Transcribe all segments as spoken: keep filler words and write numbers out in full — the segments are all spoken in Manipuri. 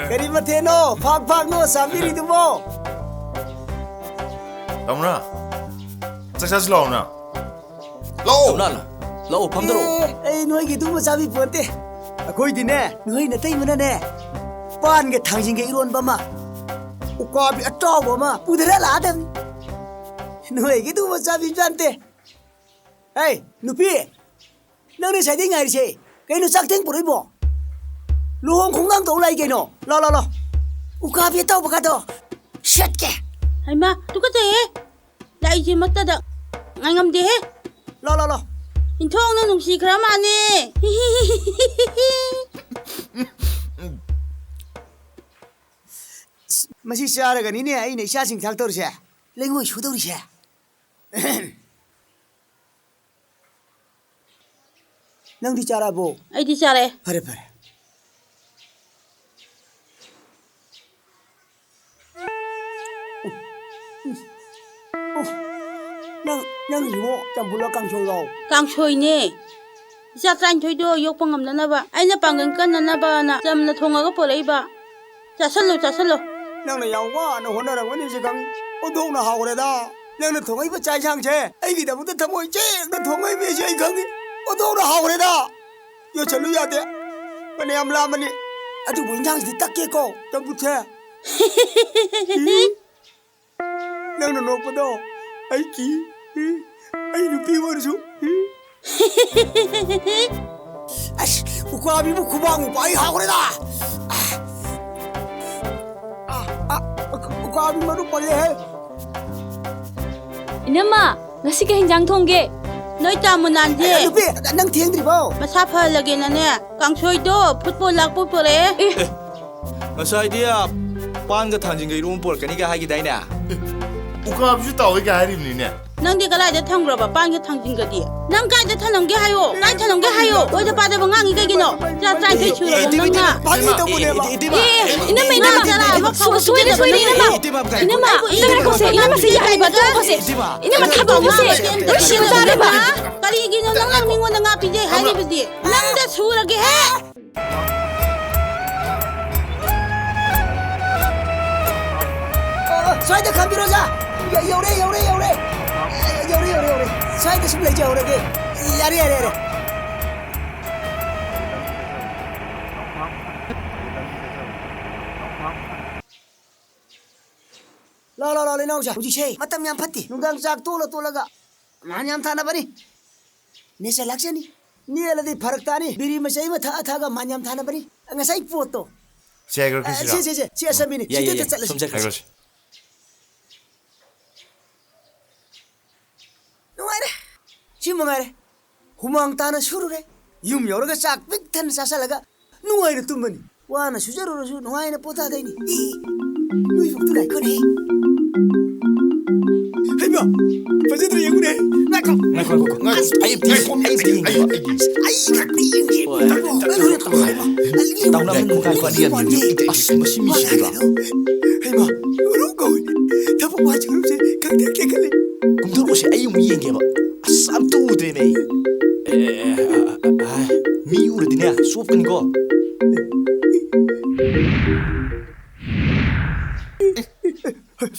ꯀꯔꯤ ꯃꯊꯦꯜꯅꯣ ꯐꯥꯛ ꯐꯥꯛꯅꯣ ꯆꯥꯕꯤꯔꯤꯗꯨꯕꯣ? ꯇꯥꯃꯣꯅ ꯆꯥꯛ ꯆꯥꯁꯤ ꯂꯥꯛꯑꯣꯅ꯫ ꯂꯥꯛꯑꯣ꯫ ꯇꯥꯃꯣꯅ ꯂꯥꯛꯑꯣ, ꯐꯝꯗꯔꯛꯑꯣ꯫ ꯑꯦ, ꯑꯩ ꯅꯣꯏꯒꯤ ꯑꯗꯨꯝꯕ ꯆꯥꯕꯤ ꯄꯣꯟꯇꯦ꯫ ꯑꯩꯈꯣꯏꯗꯤꯅꯦ, ꯅꯣꯏ ꯅꯇꯩꯃꯅꯅꯦ, ꯄꯥꯟꯒ ꯊꯥꯡꯖꯤꯡꯒ ꯏꯔꯣꯟꯕ ꯑꯃ, ꯎꯀꯥꯕꯤ ꯑꯇꯥꯎꯕ ꯑꯃ ꯄꯨꯊꯔ ꯂꯥꯛꯑꯗꯕꯅꯤ꯫ ꯅꯣꯏꯒꯤ ꯑꯗꯨꯝꯕ ꯆꯥꯕꯤ ꯄꯣꯟꯇꯦ꯫ ꯍꯩ, ꯅꯨꯄꯤ, ꯅꯪꯅ ꯉꯁꯥꯏꯗꯩ ꯉꯥꯏꯔꯤꯁꯦ ꯀꯩꯅꯣ? ꯆꯥꯛ ꯊꯦꯡ ꯄꯨꯔꯛꯏꯕꯣ? ꯂꯨꯍꯣꯡ ꯈꯣꯡꯗꯥꯡ ꯇꯧ ꯂꯥꯛꯏ ꯀꯩꯅꯣ? ꯂꯥꯎ, ꯂꯥꯎ, ꯂꯥꯎ꯫ ꯎꯀꯥꯕꯤ ꯑꯇꯥꯎꯕꯒꯗꯣ ꯁꯦꯠꯀꯦ꯫ ꯍꯩꯃꯥ, ꯇꯨꯀꯠꯆꯩꯍꯦ꯫ ꯂꯥꯛꯏꯁꯦꯃꯛꯇꯗ ꯉꯥꯏꯉꯝꯗꯦꯍꯦ꯫ ꯂꯥꯎ, ꯂꯥꯎ, ꯂꯥꯎ꯫ ꯏꯟꯊꯣꯛꯅ ꯅꯨꯡꯁꯤꯈ꯭ꯔ ꯃꯥꯅꯦ꯫ ꯃꯁꯤ ꯆꯥꯔꯒꯅꯤꯅꯦ ꯑꯩꯅ ꯏꯆꯥꯁꯤꯡ ꯊꯥꯛꯇꯧꯔꯤꯁꯦ, ꯂꯩꯉꯣꯏ ꯁꯨꯗꯧꯔꯤꯁꯦ꯫ ꯅꯪꯗꯤ ꯆꯥꯔꯕꯣ? ꯑꯩꯗꯤ ꯆꯥꯔꯦ꯫ ꯐꯔꯦ, ꯐꯔꯦ꯫ ꯅꯪ, ꯅꯪꯒꯤꯁꯤꯕꯨ ꯆꯝꯐꯨꯠꯂꯣ ꯀꯥꯡꯁꯣꯏꯔꯣ? ꯀꯥꯡꯁꯣꯏꯅꯦ꯫ ꯏꯆꯥ ꯇꯔꯥꯅꯤꯊꯣꯏꯗꯣ ꯌꯣꯛꯄ ꯉꯝꯅꯅꯕ, ꯑꯩꯅ ꯄꯥꯡꯒꯜ ꯀꯟꯅꯅꯕꯅ ꯆꯝꯅ ꯊꯣꯡꯉꯒ ꯄꯨꯔꯛꯏꯕ꯫ ꯆꯥꯁꯜꯂꯣ, ꯆꯥꯁꯜꯂꯣ꯫ ꯅꯪꯅ ꯌꯥꯝ ꯋꯥꯅ ꯍꯣꯠꯅꯔꯝꯒꯅꯤ ꯁꯤ ꯈꯪꯉꯤ꯫ ꯑꯣꯟꯊꯣꯛꯅ ꯍꯥꯎꯈ꯭ꯔꯦꯗ꯫ ꯅꯪꯅ ꯊꯣꯡꯉꯛꯏꯕ ꯆꯥꯛ ꯏꯟꯁꯥꯡꯁꯦ ꯑꯩꯒꯤꯗꯃꯛꯇ ꯊꯃꯣꯏ ꯁꯦꯡꯅ ꯊꯣꯡꯉꯛꯏꯕꯅꯤ ꯁꯤ ꯑꯩ ꯈꯪꯉꯤ꯫ ꯑꯣꯟꯊꯣꯛꯅ ꯍꯥꯎꯈ꯭ꯔꯦꯗ꯫ ꯌꯣꯠꯁꯜꯂꯨ ꯌꯥꯗꯦ꯫ ꯐꯅꯌꯥꯝ ꯂꯥꯝꯃꯅꯤ꯫ ꯑꯗꯨꯕꯨ ꯏꯟꯁꯥꯡꯁꯤꯗꯤ ꯇꯛꯀꯦꯀꯣ, ꯆꯝꯐꯨꯠꯁꯦ꯫ ꯅꯪꯅ ꯅꯣꯛꯄꯗꯣ ꯑꯩ ꯀꯤ꯫ ꯑꯩ ꯅꯨꯄꯤ ꯑꯣꯏꯔꯁꯨ꯫ ꯑꯁ, ꯎꯀꯥꯕꯤꯕꯨ ꯈꯨꯕꯥꯛꯃꯨꯛ ꯄꯥꯏ ꯍꯥꯎꯈ꯭ꯔꯦꯗ꯫ ꯑ, ꯑ, ꯎꯀꯥꯕꯤ ꯃꯔꯨ ꯄꯜꯂꯦꯍꯦ꯫ ꯏꯅꯝꯃ, ꯉꯁꯤ ꯀꯩ ꯍꯤꯟꯖꯥꯡ ꯊꯣꯡꯒꯦ? ꯅꯣꯏ ꯇꯥꯃꯨ ꯅꯥꯟꯗꯦ꯫ ꯑꯦ, ꯅꯨꯄꯤ, ꯅꯪ ꯊꯦꯡꯗ꯭ꯔꯤꯕꯣ? ꯃꯁꯥ ꯐꯍꯜꯂꯒꯦꯅꯅꯦ, ꯀꯥꯡꯁꯣꯏꯗꯣ ꯐꯨꯠꯕꯣꯜ ꯂꯥꯛꯄ ꯄꯨꯔꯛꯑꯦ꯫ ꯑꯦ, ꯉꯁꯥꯏꯗꯤ, ꯑ, ꯄꯥꯟꯒ ꯊꯥꯡꯖꯤꯡꯒ ꯏꯔꯣꯝꯕ ꯄꯨꯔꯛꯀꯅꯤꯒ ꯍꯥꯏꯈꯤꯗꯥꯏꯅꯦ? ꯎꯀꯥꯕꯤꯁꯨ ꯇꯥꯎꯋꯦꯒ ꯍꯥꯏꯔꯤꯕꯅꯤꯅꯦ꯫ ꯅꯪꯗꯤ ꯀꯗꯥꯏꯗ ꯊꯝꯈ꯭ꯔꯕ ꯄꯥꯟꯒ ꯊꯥꯡꯖꯤꯡꯒꯗꯤ? ꯅꯪ ꯀꯥꯏꯗ ꯊꯝꯂꯝꯒꯦ ꯍꯥꯏꯌꯣ, ꯀꯥꯏ ꯊꯝꯂꯝꯒꯦ ꯍꯥꯏꯌꯣ꯫ ꯑꯣꯏꯗ ꯄꯥꯗꯕ ꯉꯥꯡꯉꯤ ꯀꯩꯒꯤꯅꯣ? ꯆꯥ ꯇꯔꯥꯅꯤꯊꯣꯏ ꯁꯨꯔꯕ ꯅꯪꯅ? ꯐꯥꯒꯤ ꯇꯧꯕꯅꯦꯕ꯫ ꯑꯦ, ꯏꯅꯝꯃ, ꯏꯅꯝꯃ, ꯆꯔꯥ ꯑꯃ ꯐꯥꯎꯕ ꯁꯣꯏꯔꯦ, ꯁꯣꯏꯔꯦ, ꯏꯅꯝꯃ꯫ ꯏꯅꯝꯃ, ꯏꯅꯝꯃ, ꯉꯥꯏꯈꯣꯁꯦ, ꯏꯅꯝꯃꯁꯦ ꯌꯥꯔꯦꯕ, ꯇꯣꯛꯈꯣꯁꯦ꯫ ꯏꯅꯝꯃ ꯊꯥꯗꯣꯛꯈꯣꯁꯦ꯫ ꯅꯨꯡꯁꯤꯕ ꯇꯥꯔꯦꯕ꯫ ꯀꯔꯤꯒꯤꯅꯣ ꯅꯪꯅ ꯃꯤꯉꯣꯟꯗ ꯉꯥ ꯄꯤꯖꯩ ꯍꯥꯏꯔꯤꯕꯗꯤ? ꯅꯪꯗ ꯁꯨꯔꯒꯦꯍꯦ! ꯑꯣ, ꯁ꯭ꯋꯥꯏꯗ ꯈꯥꯝꯕꯤꯔꯣ, ꯑꯣꯖꯥ꯫ ꯌ-, ꯌꯧꯔꯦ, ꯌꯧꯔꯦ, ꯌꯧꯔꯦ꯫ ꯌꯧꯔꯦ, ꯌꯧꯔꯦ, ꯌꯧꯔꯦ꯫ ꯁ꯭ꯋꯥꯏꯗ ꯁꯨꯝ ꯂꯩꯖꯍꯧꯔꯒꯦ꯫ ꯌꯥꯔꯦ, ꯌꯥꯔꯦ, ꯌꯥꯔꯦ꯫ ꯂꯥꯎ, ꯂꯥꯎ, ꯂꯥꯎ, ꯂꯩꯅꯥꯎꯁꯦ꯫ ꯍꯧꯖꯤꯛꯁꯦ ꯃꯇꯝ ꯌꯥꯝ ꯐꯠꯇꯦ꯫ ꯅꯨꯡꯗꯥꯡ ꯆꯥꯛ ꯇꯣꯛꯂ ꯇꯣꯛꯂꯒ ꯃꯍꯥꯟ ꯌꯥꯝ ꯊꯥꯅꯕꯅꯤ꯫ ꯅꯦꯠꯁꯦ ꯂꯥꯛꯆꯅꯤ꯫ ꯅꯦꯠꯂꯗꯤ ꯐꯔꯛ ꯇꯥꯅꯤ꯫ ꯕꯤꯔꯤ ꯃꯆꯩ ꯑꯃ ꯊꯛꯑ ꯊꯛꯑꯒ ꯃꯍꯥꯟ ꯌꯥꯝ ꯊꯥꯅꯕꯅꯤ꯫ ꯉꯁꯥꯏ ꯄꯣꯠꯇꯣ꯫ ꯁꯤ ꯍꯥꯏꯈ꯭ꯔꯣ, ꯑ, ꯁꯤꯔꯣ? ꯁꯦ, ꯁꯦ, ꯁꯦ, ꯁꯤ ꯑꯁꯝꯕꯤꯅꯤ꯫ ꯌꯥꯏ, ꯁꯤꯗ ꯌꯥꯏ, ꯌꯥꯏ꯫ ꯆꯠꯂꯁꯤ꯫ ꯁꯨꯝ ꯆꯠꯈ꯭ꯔꯁꯤ꯫ ꯍꯥꯏꯈ꯭ꯔꯣꯁꯤ꯫ ꯅꯨꯡꯉꯥꯏꯔꯦ꯫ ꯁꯤ ꯃꯉꯥꯏꯔꯦ꯫ ꯍꯨꯃꯥꯡ ꯇꯥꯅ ꯁꯨꯔꯨꯔꯦ꯫ ꯌꯨꯝ ꯌꯧꯔꯒ ꯆꯥꯛ ꯄꯤꯛ ꯊꯟꯅ ꯆꯥꯁꯜꯂꯒ ꯅꯨꯡꯉꯥꯏꯅ ꯇꯨꯝꯕꯅꯤ꯫ ꯋꯥꯅ ꯁꯨꯖꯔꯨꯔꯁꯨ ꯅꯨꯡꯉꯥꯏꯅ ꯄꯣꯊꯥꯗꯣꯏꯅꯤ꯫ ꯏ, ꯅꯣꯏ ꯐꯛꯇꯨ ꯉꯥꯏꯈꯣꯅꯦ꯫ ꯍꯩꯃꯥ, ꯐꯖꯗ꯭ꯔꯥ ꯌꯦꯡꯉꯨꯅꯦ꯫ ꯉꯥꯏꯈꯣ꯫ ꯉꯥꯏꯈꯣ, ꯉꯥꯏꯈꯣ, ꯉꯥꯏꯈꯣ꯫ ꯑꯩ, ꯑꯩ, ꯑꯩ, ꯑꯩ, ꯑꯩ, ꯑꯩ, ꯑꯩ ꯈꯛꯇ ꯌꯦꯡꯒꯦ꯫ ꯍꯣꯏ꯫ ꯇꯥꯃꯣ, ꯅꯪ ꯍꯣꯔꯦꯟ ꯇꯧꯔꯣ ꯍꯥꯏꯕ꯫ ꯇꯥꯃꯣ, ꯅꯪ ꯈꯨꯠ ꯉꯥꯏꯈꯣ, ꯑꯅꯤ ꯌꯥꯟꯕꯤꯌꯨ꯫ ꯑꯁ, ꯃꯁꯤ ꯃꯤꯁꯤꯗꯤꯕ꯫ ꯍꯩꯃꯥ, ꯉꯧꯔꯧ ꯉꯧꯏ꯫ ꯊꯕꯛ ꯋꯥꯖꯔꯨꯕꯁꯦ ꯈꯪꯇꯦꯛ ꯇꯦꯛꯈꯠꯂꯦ꯫ ꯀꯨꯝꯊꯔꯛꯑꯣꯁꯦ, ꯑꯩ ꯑꯃꯨꯛ ꯌꯦꯡꯒꯦꯕ꯫ ꯑꯁ, ꯑꯝꯇ ꯎꯗ꯭ꯔꯦꯅꯦ ꯑꯩ꯫ ꯑꯦ, ꯑꯦ, ꯑꯦ, ꯑꯦ, ꯑꯦ, ꯃꯤ ꯎꯔꯗꯤꯅꯦ, ꯆꯣꯞꯀꯅꯤꯀꯣ꯫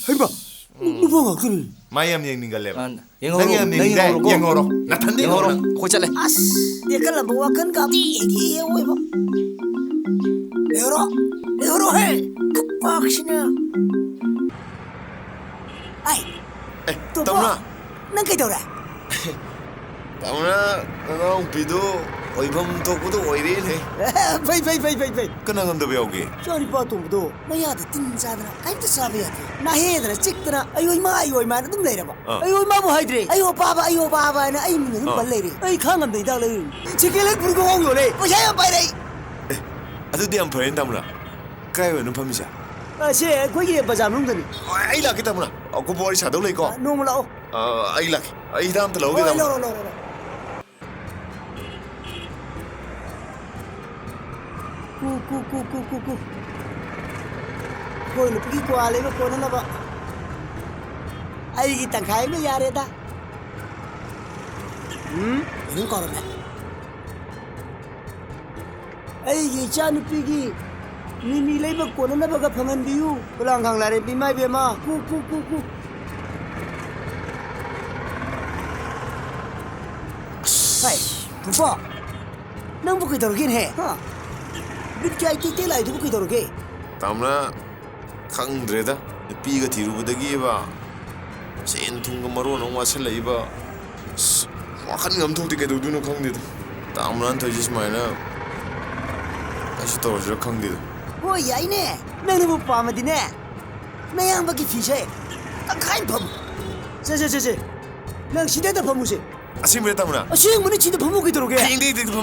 ꯍꯩꯃꯥ, ꯅꯨꯄꯥ ꯉꯥꯛꯇꯅꯤ꯫ ꯃꯥ ꯌꯥꯝ ꯌꯦꯡꯅꯤꯡꯒꯜꯂꯦꯕ꯫ ꯑ, ꯌꯦꯡꯍꯧꯔꯣ, ꯅꯪ ꯌꯥꯝ ꯅꯪ ꯌꯦꯡꯅꯤꯡꯗꯥꯏ? ꯌꯦꯡꯍꯧꯔꯣꯀꯣ꯫ ꯌꯦꯡꯍꯧꯔꯣ꯫ ꯅꯊꯟꯗ ꯌꯦꯡꯍꯧꯔꯣ, ꯌꯦꯡꯍꯧꯔꯣ꯫ ꯑꯩꯈꯣꯏ ꯆꯠꯂꯦ꯫ ꯑꯁ, ꯇꯦꯛꯀꯠꯂꯝꯕ ꯋꯥꯈꯜꯒ ꯑꯝꯇ ꯌꯦꯡꯒꯦ ꯑꯣꯏꯕ꯫ ꯂꯩꯍꯧꯔꯣ, ꯂꯩꯍꯧꯔꯣꯍꯦ, ꯈꯨꯄꯥꯛꯁꯤꯅ꯫ ꯑꯩ, ꯑꯦ, ꯇꯣꯝꯕꯣ, ꯇꯝꯅ꯫ ꯅꯪ ꯀꯩꯗꯧꯔꯦ? ꯇꯥꯃꯣꯅ ꯅꯅꯥꯎꯄꯤꯗꯨ ꯑꯣꯏꯐꯝ ꯊꯣꯛꯄꯗꯨ ꯑꯣꯏꯔꯦꯅꯦ꯫ ꯐꯩ, ꯐꯩ, ꯐꯩ, ꯐꯩ, ꯐꯩ꯫ ꯀꯅꯥ ꯉꯝꯗꯕ ꯌꯥꯎꯒꯦ? ꯏꯆꯥꯅꯨꯄꯥ ꯑꯇꯣꯝꯕꯗꯣ ꯃꯌꯥꯗ ꯇꯤꯟ ꯆꯥꯗꯅ ꯀꯔꯤꯝꯇ ꯆꯥꯕ ꯌꯥꯗꯦ꯫ ꯅꯥꯍꯦꯗꯅ ꯆꯤꯛꯇꯅ ꯑꯌꯣꯏꯃ, ꯑꯌꯣꯏꯃ ꯍꯥꯏꯅ ꯑꯗꯨꯝ ꯂꯩꯔꯕ꯫ ꯑꯥ꯫ ꯑꯌꯣꯏꯃꯕꯨ ꯍꯥꯏꯗ꯭ꯔꯦ꯫ ꯑꯌꯣ ꯄꯥꯕ, ꯑꯌꯣ ꯄꯥꯕ ꯍꯥꯏꯅ ꯑꯩ ꯃꯤꯡ ꯑꯗꯨꯝ ꯑꯥ꯫ ꯄꯜ ꯂꯩꯔꯦ꯫ ꯑꯩ ꯈꯥꯡ ꯉꯝꯗ ꯍꯤꯗꯥꯛ ꯂꯩꯔꯨꯏꯅꯤ꯫ ꯁꯦꯀꯦꯟ ꯍꯦꯟ ꯐꯨꯔꯤꯠ ꯈꯣꯡꯒ꯭ꯔꯥꯎ ꯌꯣꯜꯂꯦ꯫ ꯄꯩꯁꯥ ꯌꯥꯝ ꯄꯥꯏꯔꯛꯏ꯫ ꯑꯦ, ꯑꯗꯨꯗꯤ ꯌꯥꯝ ꯐꯔꯦꯅꯦ, ꯇꯥꯃꯣꯅ꯫ ꯀꯥꯏ ꯑꯣꯏꯅꯣ ꯐꯝꯃꯤꯁꯦ? ꯑ, ꯁꯦ ꯑꯩꯈꯣꯏꯒꯤ ꯕꯖꯥꯔ ꯃꯅꯨꯡꯗꯅꯤ꯫ ꯑꯩ ꯂꯥꯛꯀꯦ, ꯇꯥꯃꯣꯅ꯫ ꯑꯀꯨꯞꯄ ꯋꯥꯔꯤ ꯁꯥꯗꯧ ꯂꯩꯀꯣ꯫ ꯑ, ꯅꯣꯡꯃ ꯂꯥꯛꯑꯣ꯫ ꯑ, ꯑꯩ ꯂꯥꯛꯀꯦ꯫ ꯑꯩ ꯍꯤꯗꯥꯛ ꯑꯝꯇ ꯂꯧꯔꯒꯦ, ꯍꯣꯏ, ꯇꯥꯃꯣꯅ꯫ ꯂꯧꯔꯣ, ꯂꯧꯔꯣ, ꯂꯧꯔꯣ꯫ ꯀꯨ, ꯀꯨ, ꯀꯨ, ꯀꯨ, ꯀꯨ, ꯀꯨ꯫ ꯑꯩꯈꯣꯏ ꯅꯨꯄꯤꯒꯤ ꯀ꯭ꯋꯥ ꯂꯩꯕ ꯀꯣꯟꯅꯅꯕ ꯑꯩꯒꯤ ꯇꯪꯈꯥꯏ ꯑꯃ ꯌꯥꯔꯦꯗ꯫ ꯎꯝ? ꯀꯩꯅꯣꯝ ꯀꯥꯎꯔꯝꯃꯦ꯫ ꯑꯩꯒꯤ ꯏꯆꯥꯅꯨꯄꯤꯒꯤ ꯃꯤꯃꯤ ꯂꯩꯕ ꯀꯣꯟꯅꯅꯕꯒ ꯐꯪꯍꯟꯕꯤꯌꯨ꯫ ꯈꯨꯂꯥꯡꯈꯥꯡ ꯂꯥꯏꯔꯦꯝꯕꯤ ꯏꯃꯥ ꯏꯕꯦꯝꯃ꯫ ꯀꯨ, ꯀꯨ, ꯀꯨ, ꯀꯨ꯫ ꯍꯥꯏ, ꯇꯣꯝꯕ, ꯅꯪꯕꯨ ꯀꯩꯗꯧꯔꯒꯦꯅꯦꯍꯦ? ꯍꯥ? ꯕꯤꯠ ꯀꯌꯥ ꯏꯇꯦꯛ ꯇꯦꯛ ꯂꯥꯛꯏꯗꯨꯕꯨ ꯀꯩꯗꯧꯔꯒꯦ? ꯇꯥꯃꯣꯅ ꯈꯪꯗ꯭ꯔꯦꯗ, ꯅꯨꯄꯤꯒ ꯊꯤꯔꯨꯕꯗꯒꯤꯕ ꯁꯦꯟ ꯊꯨꯝꯒ ꯃꯔꯣꯟ ꯑꯃ ꯋꯥꯠꯁꯤꯜꯂꯛꯏꯕ꯫ ꯑꯁ, ꯋꯥꯈꯜ ꯉꯝ ꯊꯣꯛꯇꯦ, ꯀꯩꯗꯧꯗꯣꯏꯅꯣ ꯈꯪꯗꯦꯗ꯫ ꯇꯥꯃꯣꯅ ꯇꯧꯔꯤꯁꯦ ꯁꯨꯃꯥꯏꯅ ꯀꯩꯁꯨ ꯇꯧꯔꯁꯤꯔ ꯈꯪꯗꯦꯗ꯫ ꯍꯣꯏ, ꯌꯥꯏꯅꯦ, ꯅꯪꯅꯕꯨ ꯄꯥꯝꯃꯗꯤꯅꯦ, ꯅꯌꯥꯝꯕꯒꯤ ꯐꯤꯁꯦ ꯇꯪꯈꯥꯏ ꯐꯝꯃꯨ꯫ ꯁꯦ, ꯁꯦ, ꯁꯦ, ꯁꯦ, ꯅꯪ ꯁꯤꯗ ꯍꯦꯛꯇ ꯐꯝꯃꯨꯁꯦ꯫ ꯑꯁꯦꯡꯕꯩꯔ ꯇꯥꯃꯣꯅ? ꯑꯁꯦꯡꯕꯅꯤ, ꯁꯤꯗ ꯐꯝꯃꯨ ꯀꯩꯗꯧꯔꯒꯦ? ꯍꯌꯦꯡꯗꯩ ꯍꯦꯛꯇ ꯐꯝ